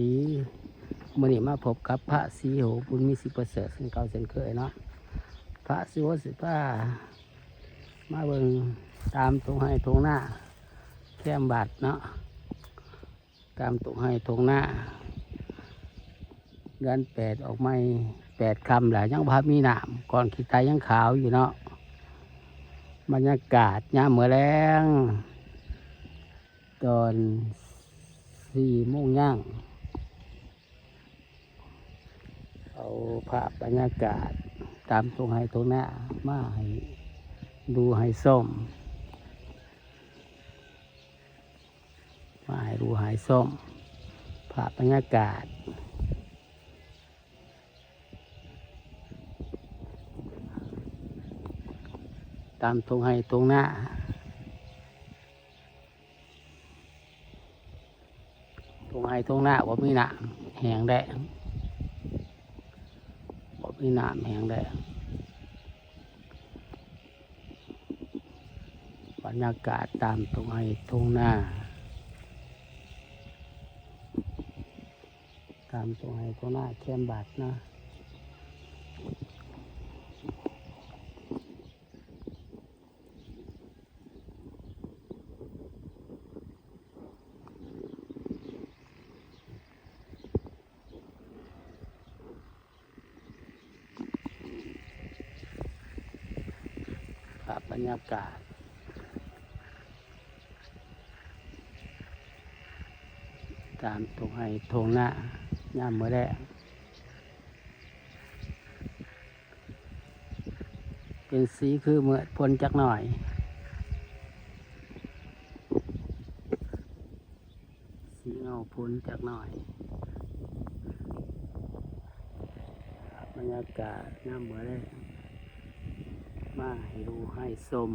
ສີ ມື້ນີ້ມາພົບກັບພະສີໂຫ ບຸນມີສີປະເສີດ ເຊັ່ນເກົ່າເຊັ່ນເຄີຍເນາະ. ພະສີໂຫຊິພາມາເບິ່ງຕາມທົ່ງໄຮ່ທົ່ງນາແຄມວັດເນາະ, ຕາມທົ່ງໄຮ່ທົ່ງນາ. ເດືອນແປດອອກໃໝ່ ແປດຄ່ຳແລ້ວ ຍັງບໍ່ມີນ້ຳ ກ້ອນຂີ້ໄຕຍັງຂາວຢູ່ເນາະ. ບັນຍາກາດຍາມມື້ແລງ ຕອນສີ່ໂມງຍ່າງ ເອົາພາບບັນຍາກາດຕາມທົ່ງໄຮ່ທົ່ງນາມາໃຫ້ດູໃຫ້ຊົມ ມາໃຫ້ດູໃຫ້ຊົມ ພາບບັນຍາກາດ ຕາມທົ່ງໄຮ່ທົ່ງນາ. ທົ່ງໄຮ່ທົ່ງນາບໍ່ມີນ້ຳ ແຫ້ງແລ້ງ ບໍ່ມີນ້ຳ ແຫ້ງແລ້ງ. ບັນຍາກາດຕາມທົ່ງໄຮ່ທົ່ງນາ ຕາມທົ່ງໄຮ່ທົ່ງນາແຄມວັດເນາະ. ພາບບັນຍາກາດຕາມທົ່ງໄຮ່ທົ່ງນາຍາມມື້ແລງ ເປັນສີຄືມືດຝົນຈັກໜ້ອຍ ສີເງົາຝົນຈັກໜ້ອຍ. ພາບບັນຍາກາດຍາມມື້ແລງ ມາໃຫ້ດູໃຫ້ຊົມ.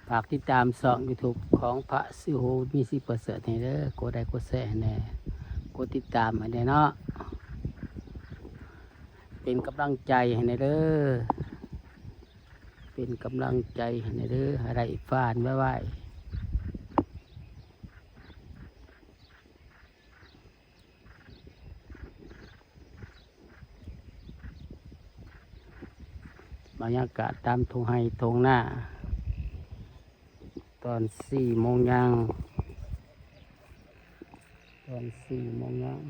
ຝາກຕິດຕາມຊ່ອງຢູທູບຂອງພະສີໂຫ ບຸນມີສີປະເສີດໃຫ້ເດີ, ກົດໄລກົດແຊໃຫ້ແດ່ ກົດຕິດຕາມໃຫ້ແດ່ເນາະ, ເປັນກຳລັງໃຈໃຫ້ແດ່ເດີ, ເປັນກຳລັງໃຈໃຫ້ແດ່ເດີ, ໃຫ້ໄດ້ຟານໄວໆ. ບັນຍາກາດຕາມທົ່ງໄຮ່ທົ່ງນາ ຕອນສີ່ໂມງຍ່າງ ຕອນສີ່ໂມງຍ່າງ.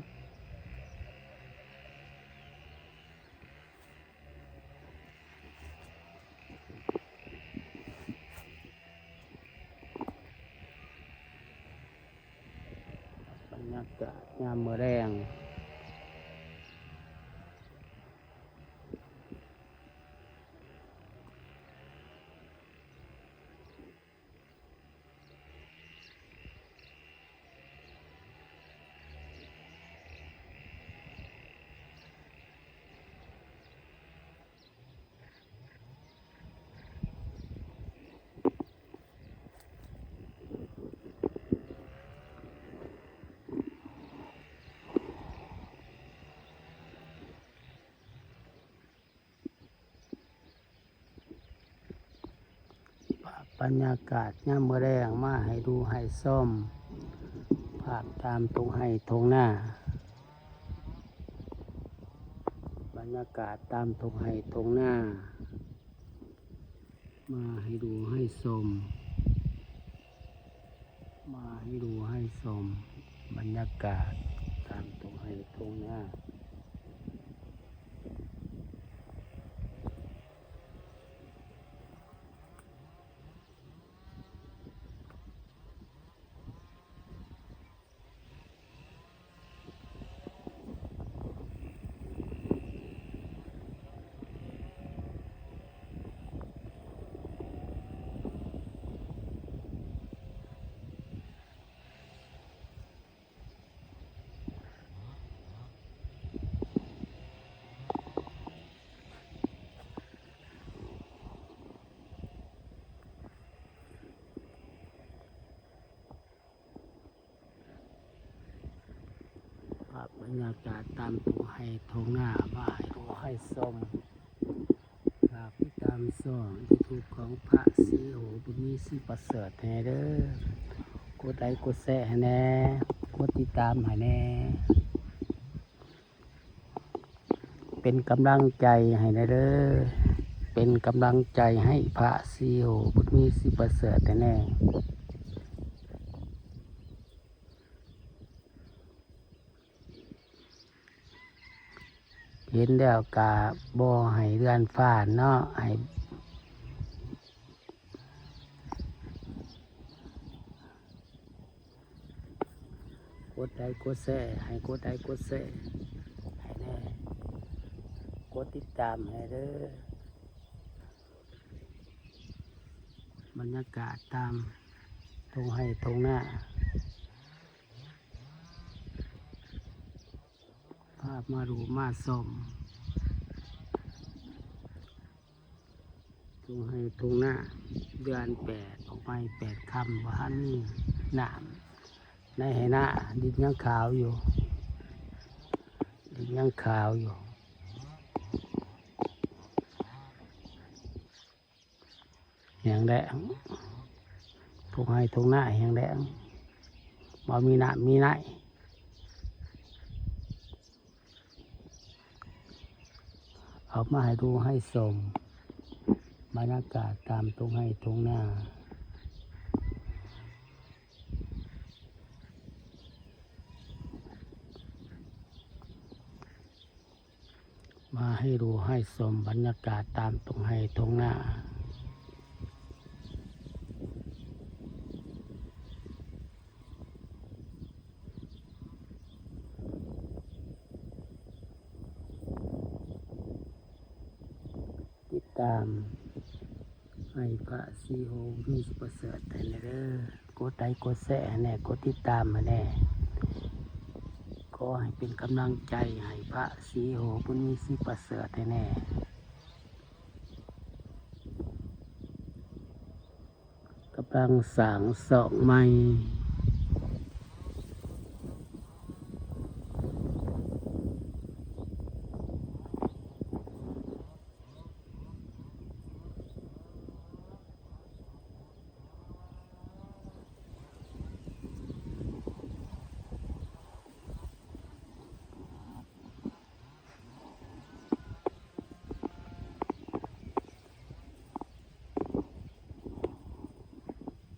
ບັນຍາກາດຍາມມື້ແລງ. ພາບບັນຍາກາດຍາມມື້ແລງ ມາໃຫ້ດູໃຫ້ຊົມ ພາບຕາມທົ່ງໄຮ່ທົ່ງນາ, ບັນຍາກາດຕາມທົ່ງໄຮ່ທົ່ງນາ ມາໃຫ້ດູໃຫ້ຊົມ. ມາໃຫ້ດູໃຫ້ຊົມບັນຍາກາດຕາມທົ່ງໄຮ່ທົ່ງນາ. ພາບບັນຍາກາດຕາມທົ່ງໄຮ່ທົ່ງນາມາໃຫ້ດູໃຫ້ຊົມ. ຝາກຕິດຕາມຊ່ອງຢູທູບຂອງພະສີໂຫ ບຸນມີ ສີປະເສີດ ແດ່ເດີ. ກົດໄລກົດແຊໃຫ້ແດ່, ກົດຕິດຕາມໃຫ້ແດ່. ເປັນກຳລັງໃຈໃຫ້ແດ່ເດີ, ເປັນກຳລັງໃຈໃຫ້ພະສີໂຫ ບຸນມີ ສີປະເສີດແດ່. ເຫັນແລ້ວກະບໍ່ໃຫ້ເລື່ອນຜ່ານເນາະ, ໃຫ້ ກົດໄລກົດແຊ, ໃຫ້ກົດໄລກົດແຊໃຫ້ແດ່, ກົດຕິດຕາມໃຫ້ເດີ້. ບັນຍາກາດຕາມທົ່ງໄຮ່ທົ່ງນາ, ພາບມາດູມາຊົມ. ທົ່ງໄຮ່ທົ່ງນາ ເດືອນແປດອອກໃໝ່ ແປດຄ່ຳ ບໍ່ທັນມີນ້ຳໃນໄຮ່ນາ, ດິນຍັງຂາວຢູ່, ດິນຍັງຂາວຢູ່. ແຫ້ງແລ້ງ, ທົ່ງໄຮ່ທົ່ງນາແຫ້ງແລ້ງ, ບໍ່ມີນ້ຳມີໃນ. ເອົາມາໃຫ້ດູໃຫ້ຊົມ ບັນຍາກາດຕາມທົ່ງໄຮ່ທົ່ງນາ. ມາໃຫ້ດູໃຫ້ຊົມບັນຍາກາດຕາມທົ່ງໄຮ່ທົ່ງນາ. ຕິດຕາມ ໃຫ້ພະສີໂຫ ບຸນມີ ສີປະເສີດ ໃຫ້ແດ່ເດີ. ກົດໄລກົດແຊໃຫ້ແດ່, ກົດຕິດຕາມໃຫ້ແດ່. ຂໍໃຫ້ເປັນກຳລັງໃຈໃຫ້ພະສີໂຫ ບຸນມີ ສີປະເສີດ ໃຫ້ແດ່. ກຳລັງສ້າງຊ່ອງໃໝ່.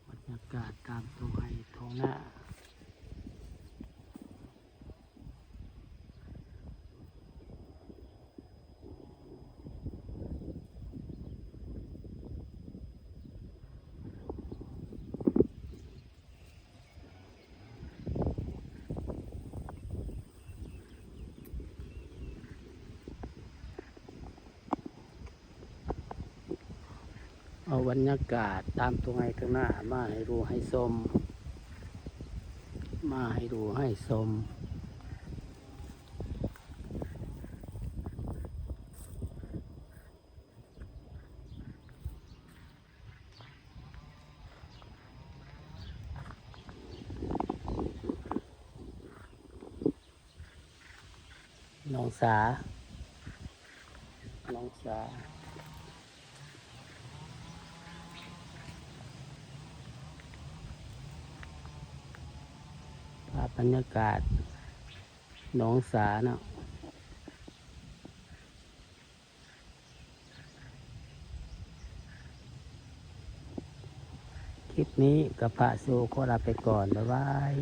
ບັນຍາກາດຕາມທົ່ງໄຮ່ທົ່ງນາ. ເອົາບັນຍາກາດຕາມທົ່ງໄຮ່ທົ່ງນາມາໃຫ້ດູໃຫ້ຊົມ, ມາໃຫ້ດູໃຫ້ຊົມ. ໜອງສາ, ໜອງສາ. ພາບບັນຍາກາດໜອງສາເນາະ. ຄລິບນີ້ກັບພະສີໂຫ ຂໍລາໄປກ່ອນ. ບາຍບາຍ.